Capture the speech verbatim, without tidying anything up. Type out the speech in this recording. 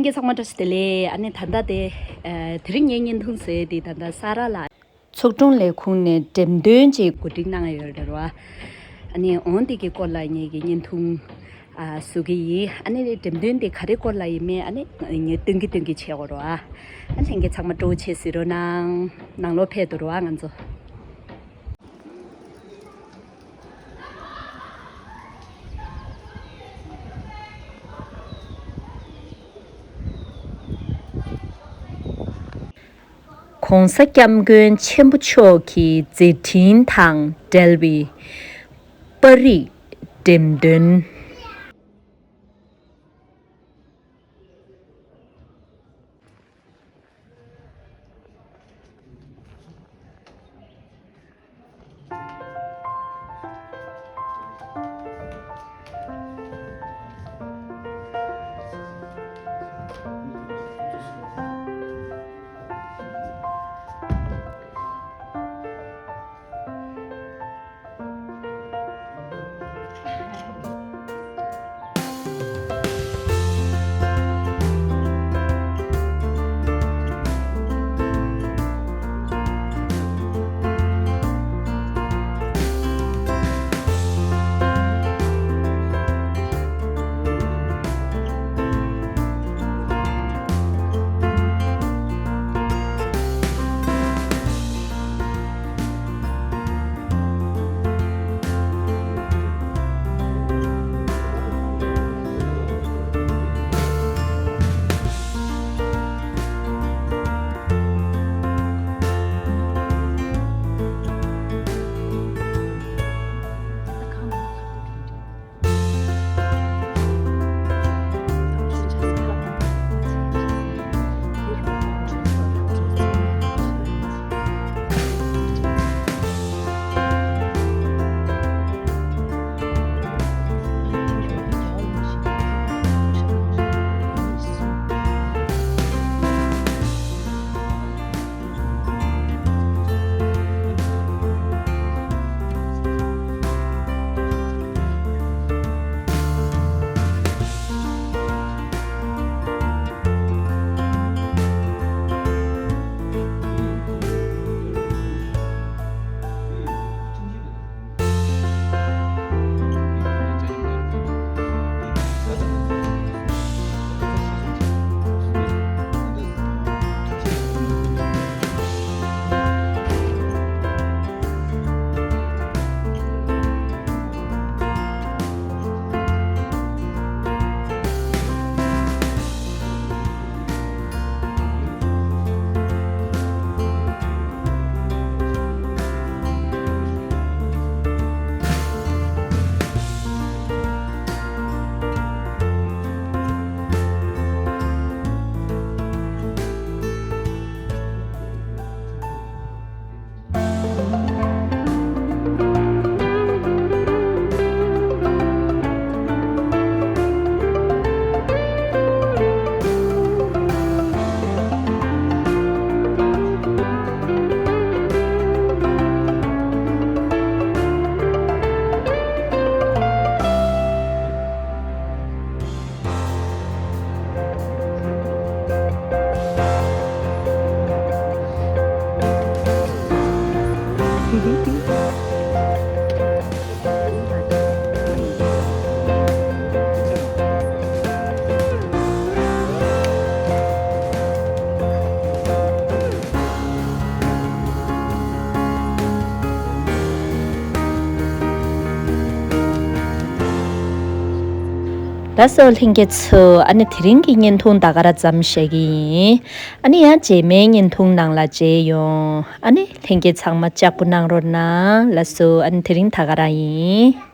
སྐྱེ་ཚང་མ་བཀྲ་ཤིས་བདེ་ལེགས། ཨ་ནི་ད་ལྟ་དེ་ཨ་དེ་རིང་ངའི་བརྙན་ཐུང་བཟོས་དེ་ད་ལྟ་ས་ར་ལ་ཚོགས་དྲུང་ལས་ཁུངས་ནས་འགྲེམས་སྟོན་ཅིག་གོ་སྒྲིག་གནང་ཡོད་རེད་བ། ཨ་ནི་འོང་དེ་གི་སྐོར་ལ་ངེད་ཀྱི་བརྙན་ཐུང་ཨ་བཟོ་གི་ཡིན། ཨ་ནི་འགྲེམས་སྟོན་དེ་ག་རེ་སྐོར་ལ་ཡིན་མིན་ཨ་ནི་ངས་སྟོན་གི་སྟོན་གི་བྱེད་དགོས་རེད་བ། ཨ་ལྷན་རྒྱས་ཚང་མ་སྤྲོ་བོ་བྱེད་གཟིགས་རོགས་གནང་། ནང་ལོགས་ཕེབས་འདུག་རེད་བ་ང་ཚོ། ༸གོང་ས་༸སྐྱབས་མགོན་ཆེན་པོ་མཆོག་གི་མཛད་འཕྲིན་དང་འབྲེལ་བའི་པར་རིས་འགྲེམས་སྟོན། ལགས་སོ་ལྷན་རྒྱས་ཚོ། ཨ་ནི་དེ་རིང་གི་བརྙན་ཐུང་ད་ག་རང་མཚམས་བཞག་གི་ཡིན། ཨ་ནི་ཡང་རྗེས་མའི་བརྙན་ཐུང་ནང་ལ་མཇལ་ཡོང་། ཨ་ནི་ལྷན་རྒྱས་ཚང་མ་ལྕགས་པོ་གནང་རོགས་གནང་། ལགས་སོ། ཨ་ནི་དེ་རིང་ད་ག་རང་ཡིན།